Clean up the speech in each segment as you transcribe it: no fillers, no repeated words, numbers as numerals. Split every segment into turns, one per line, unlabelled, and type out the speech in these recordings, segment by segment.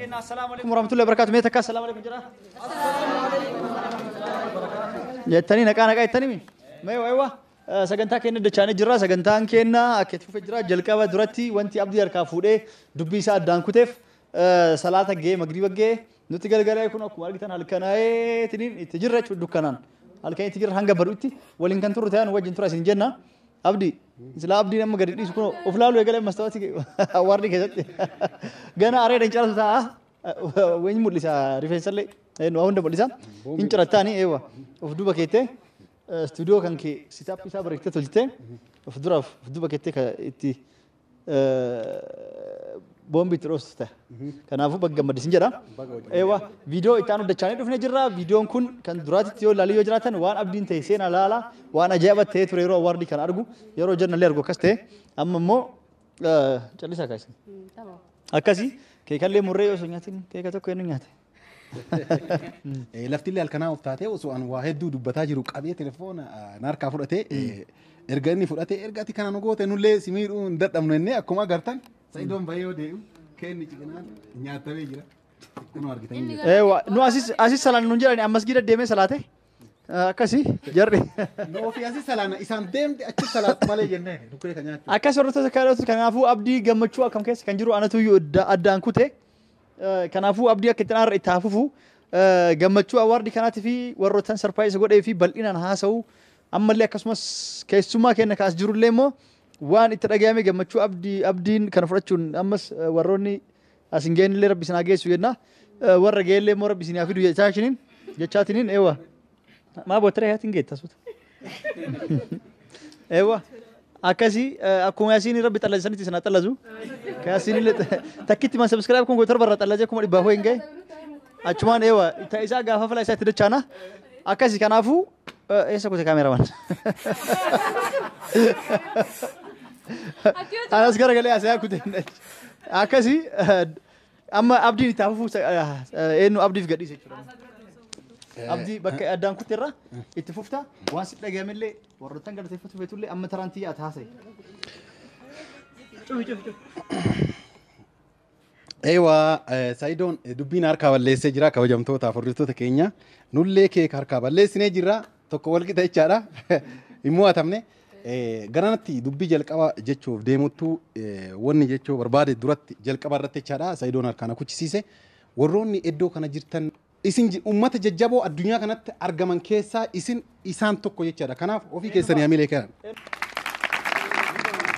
Assalaamu alaikum warahmatullahi wabarakatuh. Mee takka assalaamu alaikum jedhaa. Jettanii naqaa naqaa jettanii mi? Mee wayiwa sagantaa keenya dachaanii jirra. Sagantaan keenya akka itti fufee jira. Jalqaba duratti wanti Abdii harkaa fuudhee dubbii isaa addaan kuteef salaata ga'ee magriiba ga'ee nuti galgalee kun akkuma argitan halkanaa'eetiin itti jirra jechuudha dukkanaan. Halkan itti jirra hanga baruutti waliin kan turru ta'an wajjin tura isin jenna. Abdii silaa Abdiin amma gadi dhiisu kun of laaluu eegalee mastawaatti awwaarri keessatti gana areeda hin caalatu ta'a. Weenyi mul'isa rifeensallee waa hunda mul'isa. Hin cirattaani eewa of duuba keettee istuudiyoo kan kee sitaappii isaa bareechtee tolchitee of duraaf of duuba keettee kan itti boombii itti dhoostu ta'a. Kanaafuu bakka gammaddisin jedha. Eewa viidiyoo itti aanu dachaanii dhufnee jirra. Viidiyoon kun kan duraatitti yoo ilaalii yoo jiraatan waan Abdiin ta'e seenaa laala waan ajaa'iba ta'ee ture yeroo awwaardii kana argu yeroo jennallee argu akkas ta'e amma immoo callisaa kaasine. Akkasii keekallee murree osoo nyaatiin keeka tokko eenyu nyaate.
Laftillee halkanaa of taatee osoo an waa hedduu dubbataa jiru qabee telefoona na harkaa fudhatee erga inni fudhatee erga ati kana nu goote nullee si miidhuu hin dadhabnu jennee akkuma agartan Sa'idoon bahee yoo deebi'u keenni ciqinaan nyaatamee jira. Kunoo argitanii jirtu.
Eewa nu asis asis salaan nuun jedhani ammas gida deemee salaate akkasii jarri.
Nu ofii asis salaana isaan deemte achi salaatu malee jennee nukkee kan nyaachuu.
Akkas hordoftoota kaadhatu kanaafuu Abdii gammachuu akkam keessa kan jiru anatu iyyuu addaan kute. Kanaafuu Abdii akka itti aanarra itti hafufu gammachuu awwaardii kanaatii fi warroottan sarpiraayis godhee fi bal'inaan haasa'u ammallee akkasumas keessummaa keenya kaas jirullee immoo waan itti dhagayame gammachuu Abdii Abdiin kana fudhachuun ammas warroonni as hin geenyellee rabbi isin haa geessu jenna. Warra ga'ellee immoo rabbi isin haa fidu jechaatiniin jechaatiniin eewa. Maa boottara yaatiin geetta suuta. Eewa. Akkasii akkuma Yaasiin rabbi xallasanitti isin haa xallasu. Ka Yaasiin illee takkitti man subscribe kun torba irraa xallasee 100,000 hin ga'e. Achumaan eewa ta isaa gaafa fila isaa itti dachaana. Akkasii kanaafuu eessa kute kaameraman? Anas garagalee asii kute. Akkasii amma Abdiin itti hafuu eenyu Abdiif gadhiise jechuudha. Abdii bakka addaan kutte irraa itti fufta waan si dhagayamellee warroottan galateeffatu feetullee amma taraan tiyya ati haasa'i. Cufi cufi cufi.
Eewa Sa'idoon dubbiin harkaa balleessee jira kabajamtootaaf hordoftoota keenya. Nullee keeka harkaa balleessinee jirra tokko wal qixa jechaadha. Hin mo'atamne. Garanatti dubbii jalqaba jechuuf deemuttu wanni jechuu barbaade duratti jalqaba irratti jechaadha. Sa'idoon harkaan na kuchisiise. Warroonni iddoo kana jirtan isin uummata jajjaboo addunyaa kanatti argaman keessaa isin isaan tokko jechaadha. Kanaaf ofii keessanii hamilee kennan.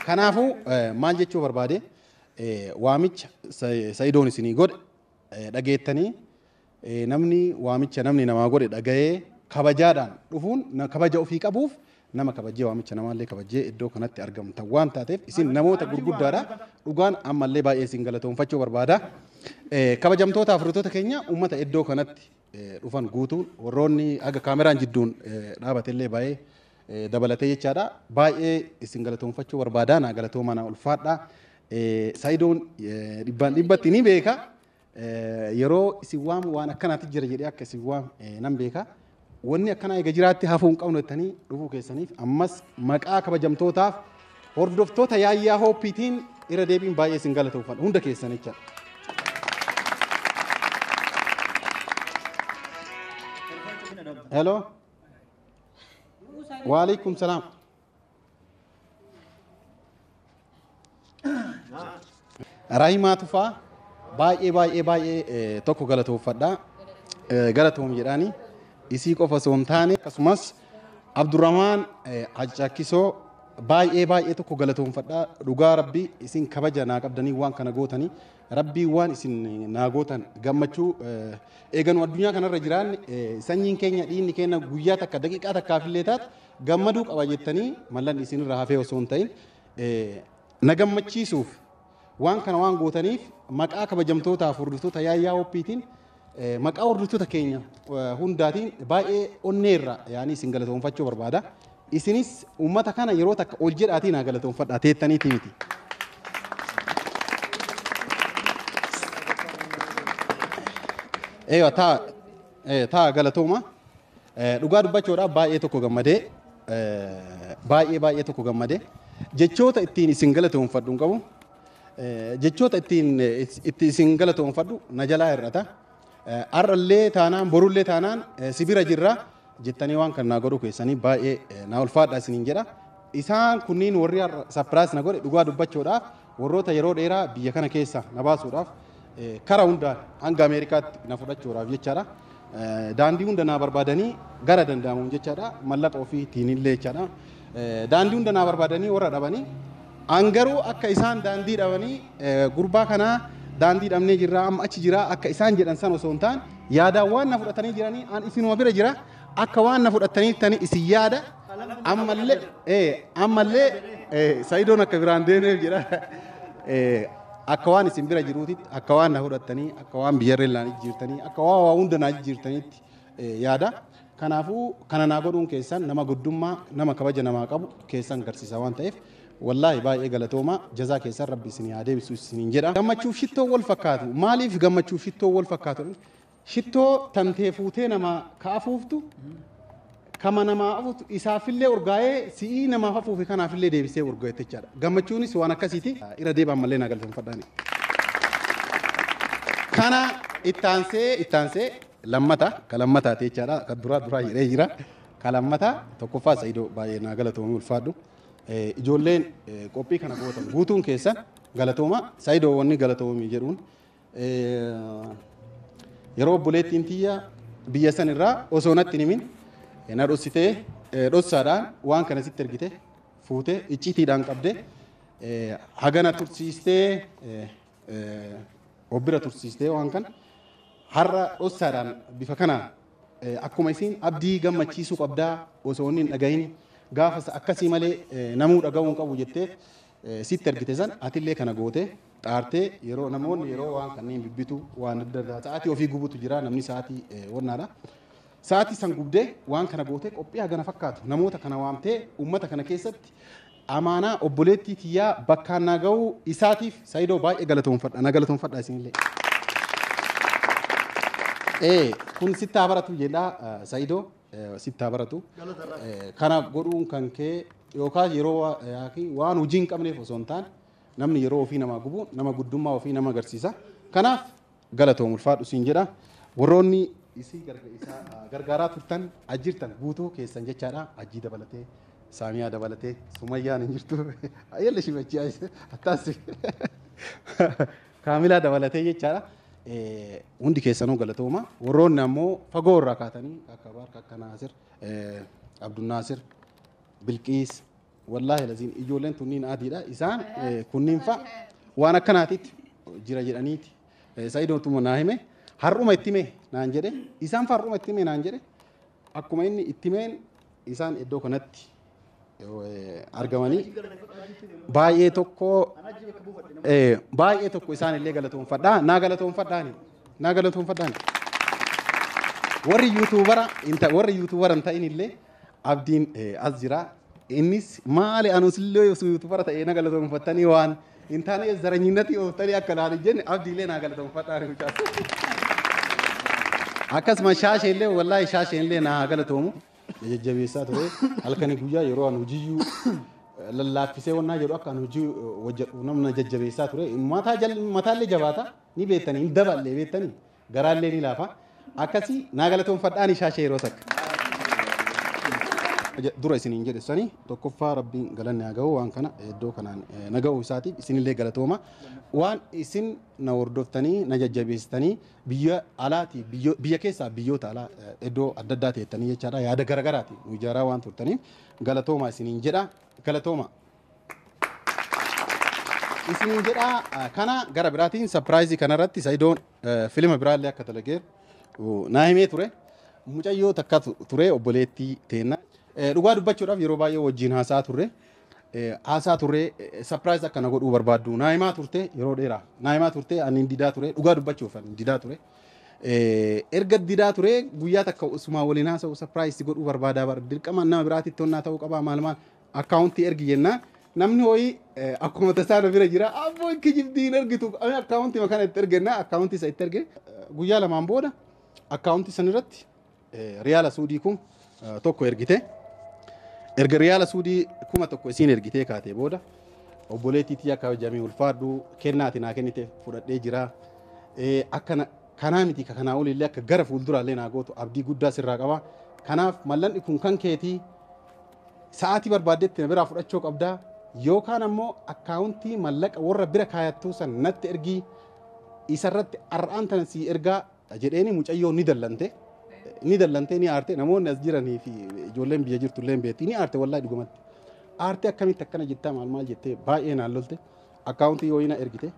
Kanaafuu maal jechuu barbaade waamicha Sa'idoon isinii godhe dhageettanii namni waamicha namni namaa godhe dhaga'ee kabajaadhaan dhufuun kabaja ofii qabuuf nama kabajee waamicha namaallee kabajee iddoo kanatti argamtan waan taateef isin namoota gurguddaadha. Dhugaan ammallee baay'ee isin galatoonfachuu barbaada. Kabajamtoota hordoftoota keenya uummata iddoo kanatti dhufan guutuun warroonni haga kaameraan jidduun dhaabatellee baay'ee dabalatee jechaadha. Baay'ee isin galatoonfachuu barbaada. Naa galatooma naa ulfaadha. Sa'idoon dhibbaan dhibbatti ni beeka. Yeroo isin waamu waan akkanaatti jira jedhee akka isin waamu nan beeka. Wanni akkanaa eega jiraatti hafuu hin qabnu jettanii dhufuu keessaniif ammas maqaa kabajamtootaaf hordoftoota Yaayyaa Hooppiitiin irra deebiin baay'ee isin galatoonfadha hunda keessan jechaadha. Hello. Waalaikum salaam. Raahimaa Tufaa baay'ee baay'ee baay'ee tokko galatoonfadha. Galatoom jedhaani. Isii qofa osoo hin taane akkasumas Abdurrahmaan Haccakisoo baay'ee baay'ee tokko galatoonfadha. Dhugaa rabbii isin kabaja naa qabdanii waan kana gootanii rabbii waan isin naa gootan gammachuu eeganu addunyaa kanarra jiraan sanyiin keenya dhiinni keenya guyyaa takka daqiiqaa takkaaf illee taate gammaduu qaba jettanii mallan isinirra hafee osoo hin ta'in na gammachiisuuf waan kana waan gootaniif maqaa kabajamtootaaf hordoftoota Yaayyaa Hooppiitiin maqaa hordoftoota keenya hundaatiin baay'ee onneerra yaanii isin galatoonfachuu barbaada. Isinis uummata kana yeroo takka ol jedhaatii naa galatoonfadhaa teettaniiti miti. Eewa taa galatooma. Dhugaa dubbachuudhaaf baay'ee tokko gammadee baay'ee baay'ee tokko gammadee jechoota ittiin isin galatoonfadhu hin qabu. Jechoota ittiin itti isin galatoonfadhu na jalaa hir'ata. Har'allee taanaan borullee taanaan si bira jirra jettanii waan kana naa godhuu keessanii baay'ee na ulfaadha isiniin jedha. Isaan kunniin warri har'a surprise na godhe dhugaa dubbachuudhaaf warroota yeroo dheeraa biyya kana keessa na baasuudhaaf kara hundaan hanga Ameerikaatti na fudhachuudhaaf jechaadha. Daandii hunda naa barbaadanii gara danda'amuun jechaadha. Mallaqa ofiitiin illee jechaadha. Daandii hunda naa barbaadanii warra dhabanii an garuu akka isaan daandii dhabanii gurbaa kanaa daandii dhabnee jirra amma achi jira akka isaan jedhan san osoo hin taane yaadaan waan na fudhatanii jiranii an isinuma bira jira akka waan na fudhatanii tani isin yaada ammallee Sa'idoon akka biraan deemeef jedha akka waan isin bira jiruutitti akka waan na fudhatanii akka waan biyyarree naa jijjiirtanii akka waan waa hunda naa jijjiirtaniitti yaada. Kanaafuu kana naa godhuun keessan nama guddummaa nama kabaja namaa qabu keessan agarsiisa waan ta'eef wallaahi baay'ee galatooma jazaa keessan rabbi isin haa deebisu isiniin jedha. Gammachuuf shittoo wal fakkaatu maaliif gammachuuf shittoo wal fakkaatu shittoo tantee fuutee namaa ka afuuftu kama namaa afuuftu isaafillee urgaa'ee si'ii namaaf afuufe kanaafillee deebisee urgaa'e jechaadha. Gammachuunis waan akkasiiti irra deebi'an mallee naa galatoomfadhaani. Kana ittaansee lammata ka lammataati jechaadha ka duraa jedhee jira ka lammata tokkoffaa Sa'idoo baay'ee naa galatoomii ulfaadhu. Ijoolleen qophii kana gootan guutuun keessan galatooma Sa'idoo wanni galatoomii jedhuun yeroo obboleettiin tiyya biyya san irraa osoo natti himin na dhossitee dhossaadhaan waan kana sitti ergite fuutee icciitiidhaan qabdee hagana tursiistee obbira tursiistee waan kana har'a dhossaadhaan bifa kanaan akkuma isiin abdii gammachiisuu qabdaa osoo inni hin dhagahin gaafa akkasii malee namuu dhaga'uu hin qabu jettee sitti ergite san atillee kana gootee xaartee yeroo namoonni yeroo waan kanneen bibbitu waan adda addaa sa'aatii ofii gubutu jira namni sa'aatii wannaadha. Sa'aatii san gubdee waan kana gootee qophii hagana fakkaatu namoota kana waamtee uummata kana keessatti amaanaa obboleettii tiyyaa bakkaan naa ga'uu isaatiif Sa'idoo baay'ee galatoonfadha na galatoonfadha isinillee. Kun sittaa baratu jedha Sa'idoo sittaa baratu. Kana godhuun kan kee yookaan yeroo waan hojii hin qabneef osoo hin taane namni yeroo ofii namaa gubu nama guddummaa ofii nama agarsiisa. Kanaaf galatoom ulfaadhu siin jedha. Warroonni isii gargaaraa turtan ajjirtan guutuu keessan jechaadha. Ajjii dabalatee Saamiyaa dabalatee Sumayyaan hin jirtu. Ayyalla shimachii attaas Kaamilaa dabalatee jechaadha. Hundi keessanuu galatooma. Warroonni ammoo fagoo irraa kaatanii akka Baarka akka Naasir Abdunnaasir Bilqiis wallaahi laziin ijoolleen tunniin adiidha. Isaan kunniin fa'a waan akkanaatitti jira jedhaniiti. Sa'idootuma naa hime har'uma itti hime naan jedhe isaan fa'a har'uma itti hime naan jedhe akkuma inni itti himeen isaan iddoo kanatti argamanii baay'ee tokko isaan illee galatoonfadhaa naa galatoonfadhaani warri yuutuubara hin ta'in illee abdiin as jira innis maali anus illee yuutuubara ta'ee na galatoonfattanii waan hin taane zaranyinnatti ooftanii akka naan hin jenne abdii illee naa galatoonfadhaani mucaas. Akkasuma shaashee illee wallaahi shaashee illee naa galatoomu. Jajjabeessaa ture halkanii guyyaa yeroo an hojiyyuu lallaaffisee wannaa jedhu akka an hojii hojjedhu namna jajjabeessaa ture mataallee jabaata ni beektanii hin daballee beektanii garaallee ni laafa akkasii naa galatoonfadhaani shaashee yeroo takka. Dura isiniin jedhe sanii tokkoffaa rabbiin galanni haa ga'u waan kana iddoo kanaan na ga'uu isaatiif isinillee galatooma waan isin na hordoftanii na jajjabeessitanii biyya alaatii biyya keessaa biyyoota alaa iddoo adda addaa teettanii jechaadha yaada garagaraati nu ijaaraa waan turtaniif galatooma isiniin jedha galatooma. Isiniin jedha kana gara biraatiin sapiraayizii kanarratti Sa'idoon filima biraallee akka dalageeru naa himee ture mucayyoo takka ture obboleettii teenna. Dhugaa dubbachuudhaaf yeroo baay'ee wajjin haasaa turre sapiraayiz akkana godhuu barbaaddu naa himaa turte yeroo dheeraa naa himaa turte ani didaa ture dhugaa dubbachuuf ani didaa ture erga didaa ture guyyaa takka usumaa waliin haasa'u sapiraayiz godhuu barbaadaa bara dirqama nama biraatitti tonnaa ta'uu qabaa maal maal akkaawuntii ergi jennaan namni hoyi akkuma tasaa na bira jira abboo kijibdii hin ergitu akkaawuntii kana itti ergennaa akkaawuntii isa itti erge guyyaa lamaan booda akkaawuntii san irratti riyaala suudii kun tokko ergite. Erga riyaala suudii 1000 isiin ergitee kaatee booda Obboleettii tiyya kabajamee ulfaadhu kennaati naa kennite fudhadhee jira. Akkana kanaa miti ka kanaa olillee akka gara fuulduraallee naa gootu abdii guddaa sirraa qaba. Kanaaf mallaqni kun kan keetii sa'aatii barbaaddetti na biraa fudhachuu qabdaa yookaan ammoo akkaawuntii mallaqa warra bira kaayattuu san natti ergii isarratti har'aan tana sii ergaa jedheeni mucayyoo ni dallante. Ni dallantee ni aarte namoonni as jiranii fi ijoolleen biyya jirtu illee beekti ni aarte wallaahi dhugumatti. Aarte akkamitti akkana jettaa maal maal jettee baay'ee naan lolte akkaawuntii yoo na ergite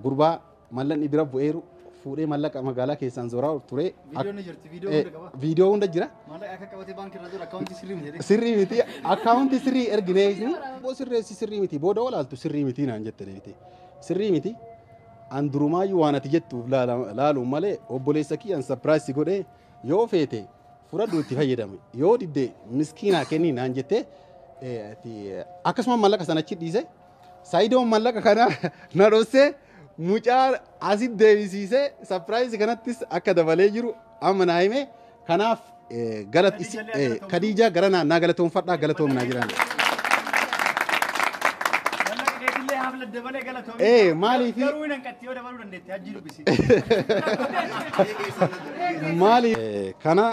gurbaa mallaqni bira bu'eeru fuudhee mallaqa magaalaa keessaan zoraa ture.
Viidiyoon ni jirti, viidiyoo hunda qaba.
Viidiyoo hunda jira.
Maallaqa akka qabatee baankii irra jiru akkaawuntii sirrii miti jedhee.
Sirrii miti akkaawuntii sirrii erginee isin boo sirreessi sirrii miti booda olaaltu sirrii miti naan jette deebite. Sirrii miti an durumaayyuu waan ati jettuuf laaluun malee obboleessa kiyyan sapiraayisii godhee yoo feete fudhadhu itti fayyadame yoo didde miskiinaa kenni naan jette akkasuma mallaqa sana achi dhiise Saayidoon mallaqa kana na dhossee mucaa asit deebisiisee sapiraayisii kanattis akka dabalee jiru amma naa hime kanaaf Kadiijaa gara naa galatoonfadhaa galatoomnaa jiran.
Mallaqa keetillee haafla dabalee galatoomii.
Maaliifi-
Garuu hin hanqatti yoo dabaluu dandeette hajji dubbisi.
Maali kana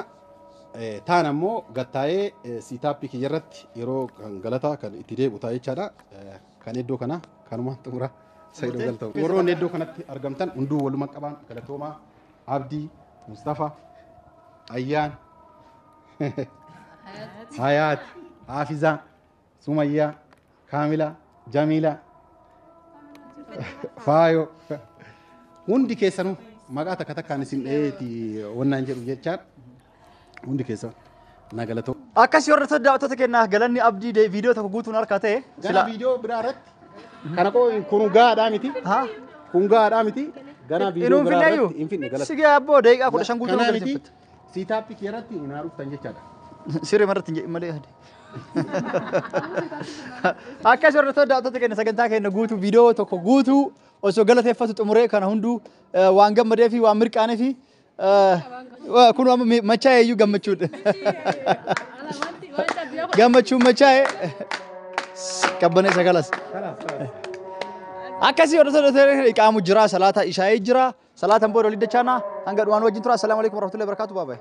taan ammoo gattaa'ee siitaappii kiyya irratti yeroo kan galataa kan itti deebi'u ta'a jechaadha. Kan iddoo kana kanuma xumura Saayidoo galatooma. Warroonni iddoo kanatti argamtan hunduu waluma qabaan galatoomaa Abdii, Mustafa, Ayyaan, Hayaat, Haafizaa, Sumayyaa, Kaamila, Jamiila, Faayo. Hundi keessanuu maqaa takka takkaan isin dhaheeti wannaan jedhu jechaan hundi keessan na galatoo.
Akkasii hordoftoota daawwattoota keenyaa galanni Abdii viidiyoo tokko guutuun harkaa ta'e.
Gara viidiyoo biraa irratti kana qoo kun gahaadhaa miti.
Haa?
Kun gahaadhaa miti. Gara viidiyoo
Inuu
biraa
hin finneeyyuu?
irratti hin finne galata.
Si ga'e abboo daqiiqaa 15 guutuu
Kanaa miti
galateeffatte.
siitaappii kiyya irratti hin haaruftan jechaadha.
Sirrii irratti hin jedhin malee. Akkas hordoftoota daawwattoota keenya sagantaa keenya guutuu viidiyoo tokko guutuu osoo galateeffatu xumuree kana hunduu waan gammadee fi waan mirqaanee fi kun amma machaa'e iyyuu gammachuudha. Gammachuun machaa'e qabbanee sagalas. Akkasii hordoftoota keenya iqaamu jira salaata ishaa'ee jira salaatan booda olii dachaana hanga dhumaan wajjin tura. Assalaamu alaikum warahmatullahi wabarakatuh. Bye bye.